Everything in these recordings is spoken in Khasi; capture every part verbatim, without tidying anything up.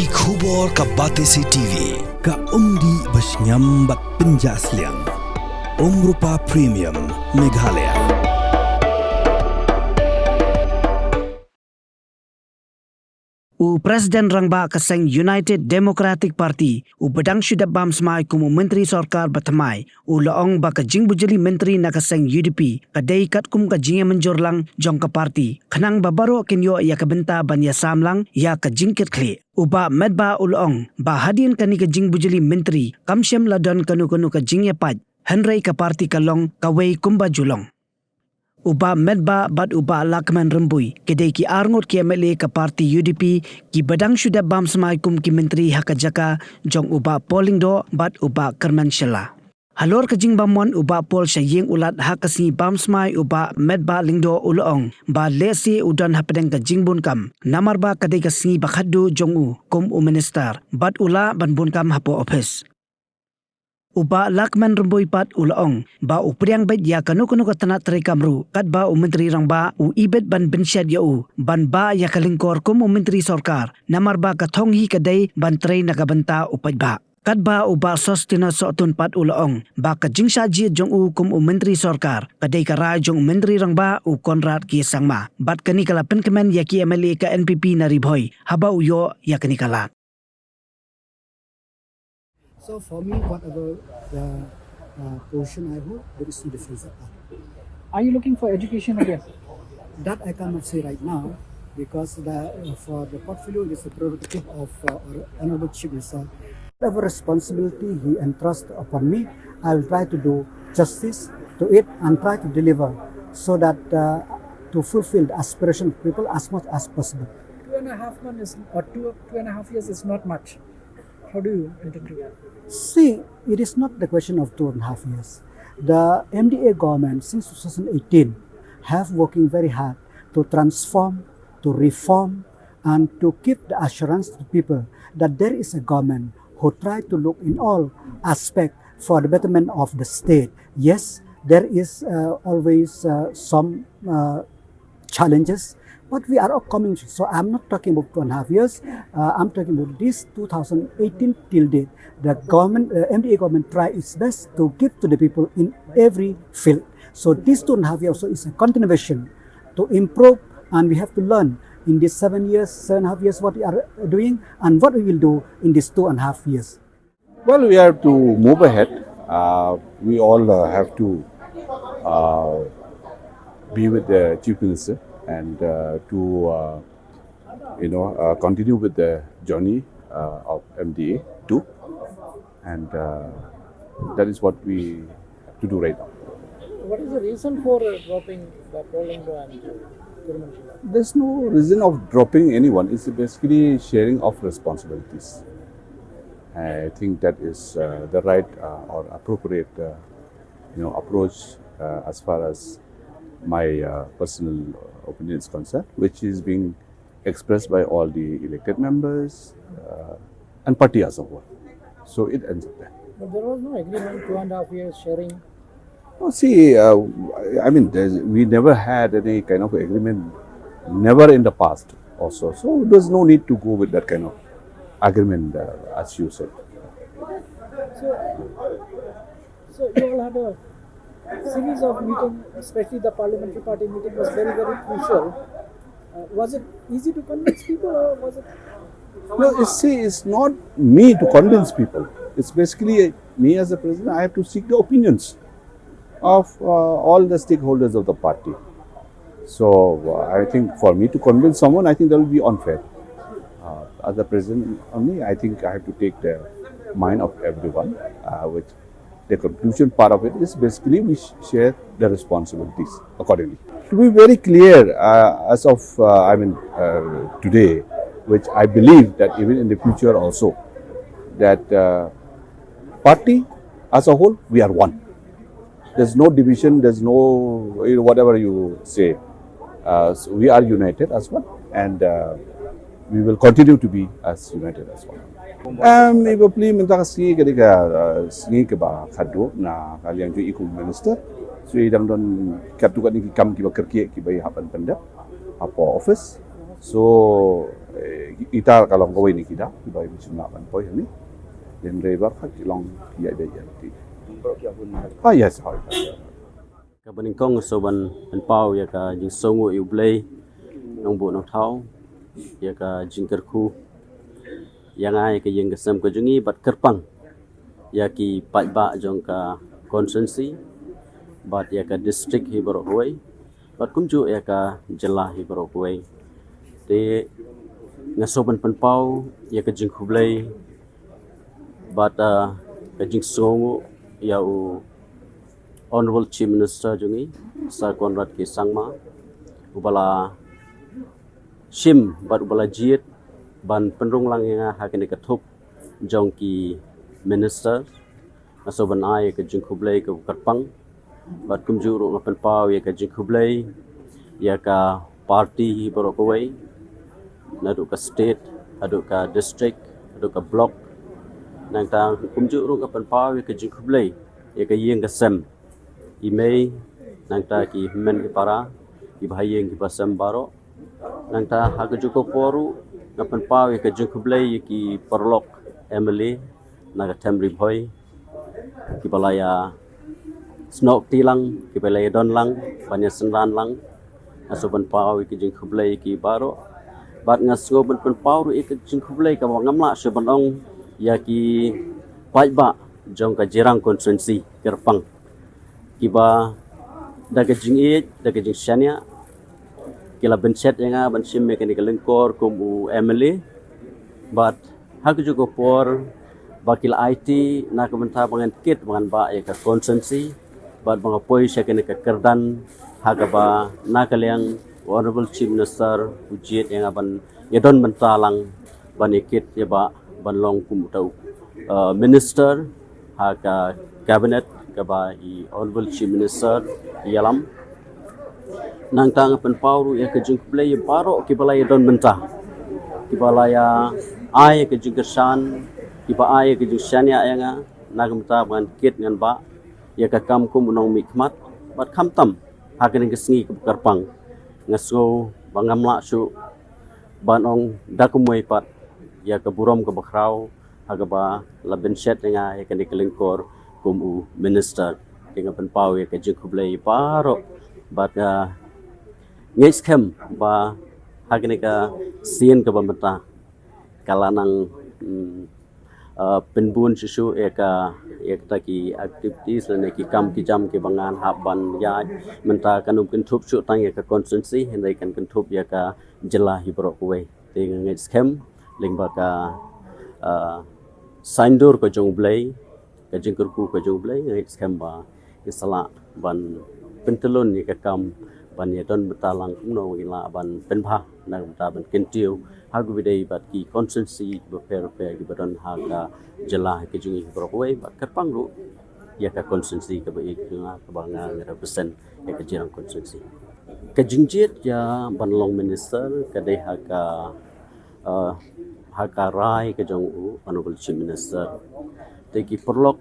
Ki khubor ka Batesi T V, ka umdih ba shngiam bad pynjah sliang. Umrupa Premium, Meghalaya. U President Rangbah ka seng United Democratic Party, u Badangshuh Deb Bamsmai kum u Myntri Sorkar Bathymmai, u la ong ba ka jingbujli myntri na ka seng U D P ka dei katkum ka jingïamynjur lang jong ka party, khnang ba baroh kin ïoh ïa ka bynta ban ïasam lang ïa ka jingkitkhlieh. U Bah Metbah u la ong ba hadien kane ka jingbujli myntri kam shym la don kano kano ka jingïapait, hynrei ka party ka long kawei kumba ju long. U Bah Metbah bad u Bah Lahkmen Rymbui ki dei ki arngut ki M L A ka party U D P, ki ba dang shu dep bam smai kum ki myntri ha ka jaka jong u Bah Paul Lyngdoh bad u Bah Kyrmen Shylla. Halor ka jingbam mon u Bah Paul sha ïing u Lat ha ka sngi bam smai u Bah Metbah Lyngdoh u la ong ba lehse u don hapdeng ka jingbun kam, namar ba ka dei ka sngi ba khatduh jong u kum u minister bad u lah ban bun kam hapoh ophis. U Bah Lahkmen Rymbui pat u la ong ba u pdiang beit ïa kano kano ka tnat treikam ruh katba u Myntri Rangbah u ibit ban bynshet ïa u ban bah ïa ka lyngkor kum u Myntri Sorkar, namar ba ka thong hi ka dei ban trei na ka bynta u paidbah. Katba u Bah Sosthenes Sohtun pat u la ong ba ka jingshah jied jong u kum u Myntri Sorkar ka dei ka rai jong u Myntri Rangbah u Conrad K Sangma, bad kane ka la pynkmen ïa ki M L A ka N P P na Ri Bhoi haba u ïoh ïa kane ka lad. So for me, whatever the uh, position I hold, there is no difference at all. Are you looking for education again? That I cannot say right now because the, uh, for the portfolio, it is the prerogative of uh, our Honorable Chief Minister. Whatever responsibility he entrusts upon me, I will try to do justice to it and try to deliver so that uh, to fulfill the aspiration of people as much as possible. Two and a half months is, or two, two and a half years is not much. How do you interpret that? See, it is not the question of two and a half years. The M D A government since two thousand eighteen have working very hard to transform, to reform, and to give the assurance to the people that there is a government who try to look in all aspects for the betterment of the state. Yes, there is uh, always uh, some uh, challenges, but we are overcoming. So I'm not talking about two and a half years. Uh, I'm talking about this two thousand eighteen till date. The government, uh, M D A government, try its best to give to the people in every field. So this two and a half years also is a continuation to improve, and we have to learn in these seven years, seven and a half years, what we are doing and what we will do in these two and a half years. Well, we have to move ahead. Uh, we all uh, have to uh, be with the Chief Minister and uh, to uh, you know uh, continue with the journey uh, of M D A too, and uh, that is what we have to do right now. What is the reason for uh, dropping the Paul Lyngdoh and uh, Kyrmen Shylla? There's no reason of dropping anyone. It's basically sharing of responsibilities. I think that is uh, the right uh, or appropriate, uh, you know, approach uh, as far as my uh, personal opinion is concerned, which is being expressed by all the elected members uh, and party as a whole. So it ends up there. But there was no agreement, two and a half years sharing. Oh, see, uh, I mean, there's- we never had any kind of agreement, never in the past also. So there's no need to go with that kind of agreement, uh, as you said. So, so you all had a series of meeting, especially the parliamentary party meeting was very, very crucial. Uh, was it easy to convince people, or was it? No, you see, it's not me to convince people. It's basically me as a president, I have to seek the opinions of uh, all the stakeholders of the party. So uh, I think for me to convince someone, I think that will be unfair. Uh, as the president only, I think I have to take the mind of everyone, uh, which the conclusion part of it is basically we sh- share the responsibilities accordingly. To be very clear, uh, as of uh, I mean uh, today, which I believe that even in the future also, that uh, party as a whole we are one. There's no division. There's no, you know, whatever you say. Uh, so we are united as one, and uh, we will continue to be as united as one. Um, iba pli mynta ka sngi ka dei ka uh, sngi kaba khadduh na ka liang jong i kum minister. So i dang don katto katne ki kam kiba kyrkieh kiba i hap ban pyndep hapoh office. So, eh, ita ka long kawei na ki daw kiba ym shym lah ban poi hangne. Hynrei baroh ki long ïa ïa ïa ti. Ha, yes, ha. Kaba nyngkong nga sngewbha ban pynpaw ïa ka jingsngewnguh ïa U Blei Nongbuh Nongthaw ïa ka jingkyrkhu ïa nga, ïa ka ïing ka sem ka jong ngi, bad kyrpang ïa ki paidbah jong ka constituency bad ïa ka district hi baroh kawei, bad kumjuh ïa ka jylla hi baroh kawei. Te nga sngewbha ban pynpaw ïa ka jingkhublei bad, ah, ka jingsngewnguh ïa u Honorable Chief Minister jong ngi, Sir Conrad K Sangma, uba la shim bad uba la jied ban pynrung lang ïa nga ha kane ka thup jong ki minister. Nga sngewbha ban ai ka jingkhublei kaba kyrpang bad kumjuh ruh nga pynpaw ïa ka jingkhublei ïa ka party hi baroh kawei, naduh ka state haduh ka district haduh ka block. Nangta kumjuh ruh nga pynpaw ïa ka jingkhublei ïa ka ïing ka sem, i mei, nangta ki hynmen ki para, ki bahaïing ki basem baroh. Nangta ha kajuh ka por ruh nga pynpaw ïa ka jingkhublei ïa ki paralok M L A na ka them Ri Bhoi, kiba la ïa snoh kti lang, kiba la ïa don lang ban ïa synran lang. Nga sngewbha ban paw ïa ka jingkhublei ïa ki baroh. Bad nga sngewbha ban pynpaw ruh ïa ka jingkhublei kaba ngam lah shuh ban ong ïa ki paidbah jong ka Jirang constituency kyrpang, kiba da ka jingïeit, da ka jingshaniah, ki la bynshet ïa nga ban shim ïa kane ka lyngkor kum u M L A. Bad ha kajuh ka por ba ki la aiti na ka bynta ba ngan kit ba ngan bah ïa ka constituency bad ba nga poi sha kane ka kyrdan, ha kaba na ka liang u Honorable Chief Minister u jied ïa nga ban ïa don bynta lang ban ïa kit ïa bah ban long kum uta u, uh, minister ha ka cabinet kaba i Honorable Chief Minister i ïalam. Nangta nga pynpaw ruh ïa ka jingkhublei ïa baroh kiba la ïa don bynta, kiba la ïa ai ïa ka jingkyrshan, kiba ai ïa ka jingshaniah ïa nga na ka bynta ba ngan kit ngan bah ïa ka kam kum u nongmihkhmat. Bad khamtam ha kane ka sngi kaba kyrpang, nga sngew ba ngam lah shuh ban ong da kumwei pat ïa ka burom kaba khraw ha kaba la bynshet ïa nga ïa kane ka lyngkor kum u minister. Te nga pynpaw ïa ka jingkhublei baroh bad, ah, ngeit skhem ba ha kane ka sien kaba mynta ka la nang, mm, ah, pynbun shuh shuh ïa ka, ïa kita ki activities lane ki kam ki jam kiba ngan hap ban ïaid. Mynta kan ym kynthup shuh tang ïa ka constituency, hynrei kan kynthup ïa ka jylla hi baroh kawei. Te nga ngeit skhem lyngba ka, ah, saiñdur ka jong U Blei, ka jingkyrkhu ka jong U Blei, nga ngeit skhem ba ngi sa lah ban pyntyllun ïa ka kam ban ïa don bynta lang kumno ba ngin lah ban pynbha na ka bynta ban kyntiew ha kaba ïadei bad ki constituency bapher bapher kiba don ha ka jylla ka jong ngi baroh kawei. Bad kyrpang ruh ïa ka constituency kaba ïeit jong nga, kaba nga, nga represent ïa ka Jirang constituency. Ka jingjied ïa ban long minister ka dei ha ka, uh, ha ka rai ka jong u Honorable Chief Minister. Te ki paralok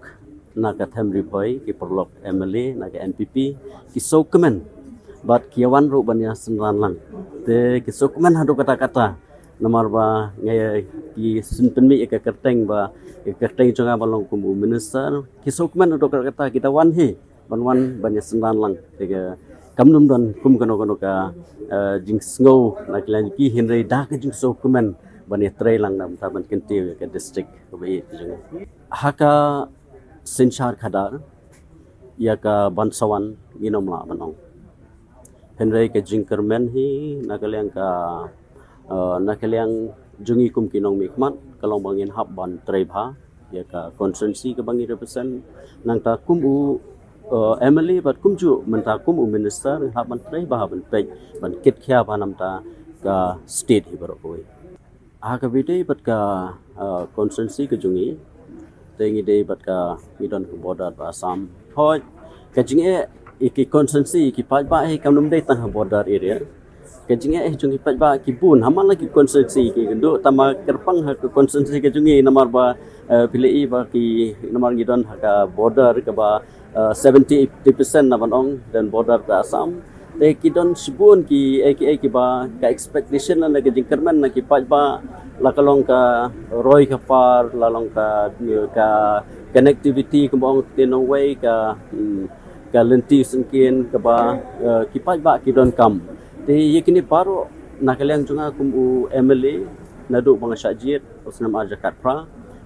na ka them Ri Bhoi, ki paralok M L A na ka N P P, ki sngewkmen bad ki ïa wan ruh ban ïa synran lang. Te ki sngewkmen haduh katta katta, namar ba nga ïa, ki sngewthuh ïa ka kyrteng ba, ïa ka kyrteng jong nga ba long kum u minister. Ki sngewkmen haduh katta katta, ki da wan hi ban wan ban ïa synran lang. Te ka, kam nym don kum kano kano ka, eh, jingsngew na ki lynti jong ki, hynrei da ka jingsngewkmen ban ïa trei lang na ka bynta ban kyntiew ïa ka district kaba ïeit ka jong ngi. Ha ka synshar khadar ïa ka ban sa wan ngin ym lah ban ong. Hynrei ka jingkyrmen hi na ka liang ka, eh, na ka liang jong ngi kum ki nongmihkhmat ka long ba ngin hap ban trei bha ïa ka constituency kaba ngi represent. Nangta kum u, eh, M L A bad kumjuh mynta kum u minister, ngi hap ban trei bha ban peit ban kit khia bha na ka bynta ka state hi baroh kawei. Ha kaba ïadei bad ka, uh, constituency ka jong ngi, te ngi dei bad ka, ngi don ka border bad Assam. Hooid, ka jingeh ïa ki constituency, ïa ki paidbah hi kam nym dei tang ha border area. Ka jingeh hi jong ki paidbah ki bun ha man la ki constituency, ki kynduh tang ba kyrpang ha ka constituency ka jong ngi, namar ba, uh, phi la i ba ki, namar ngi don ha ka border kaba, uh, seventy eighty percent na ban ong don border bad Assam. Te ki don shibun ki, eh, ki, eh, kiba ka expectation lane ka jingkyrmen na ki paidbah, la ka long ka roi ka par, la long ka, ka connectivity kumba ong te nongwei ka, hmm, ka lynti syngkien kaba, eh, ki paidbah ki donkam. Te ïa kine baroh na ka liang jong nga kum u M L A naduh ba nga shah jied u snem ar hajar khatphra,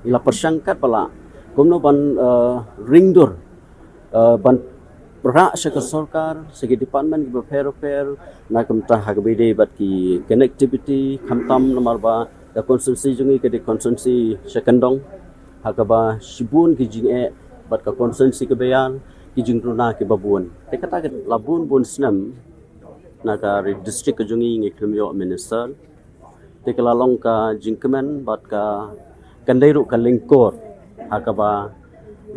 ngi la pyrshang katba lah kumno ban, eh, ringdur, eh, ban rah sha ka sorkar, sha ki department kiba pher pher, na ka bynta ha kaba ïadei bad ki connectivity, khamtam namar ba ka constituency jong ngi ka dei constituency sha kyndong, ha kaba shibun ki jingeh bad ka constituency kaba ïar, ki jingduna kiba bun. Te kata ka la bun bun snem na ka ri district ka jong ngi ngi khlem ïoh minister. Te ka la long ka jingkmen bad ka, kan dei ruh ka lyngkor ha kaba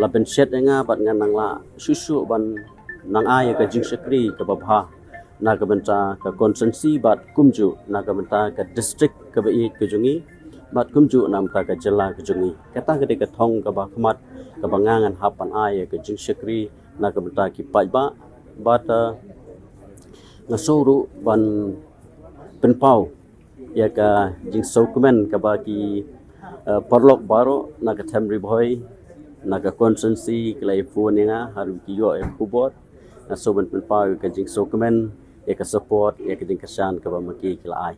la pynshet ïa nga bad ngan nang lah shuh shuh ban nang ai ïa ka jingshakri kaba bha na ka bynta ka constituency bad kumjuh na ka bynta ka district kaba ïeit ka jong ngi bad kumjuh na ka bynta ka jylla ka jong ngi. Kata ka dei ka thong kaba khmat kaba nga ngan hap ban ai ïa ka jingshakri na ka bynta ki paidbah bad, eh, nga sngew ruh ban pynpaw ïa ka jingsngewkmen kaba ki, eh, paralok baroh na ka them Ri Bhoi, na ka constituency ki la ïa phone ïa nga, ha ruh ki ïoh ïa ka khubor. Nga sngew ban pynpaw ïa ka jingsngewkmen, ïa ka support, ïa ka jingkyrshan kaba ma ki ki la ai.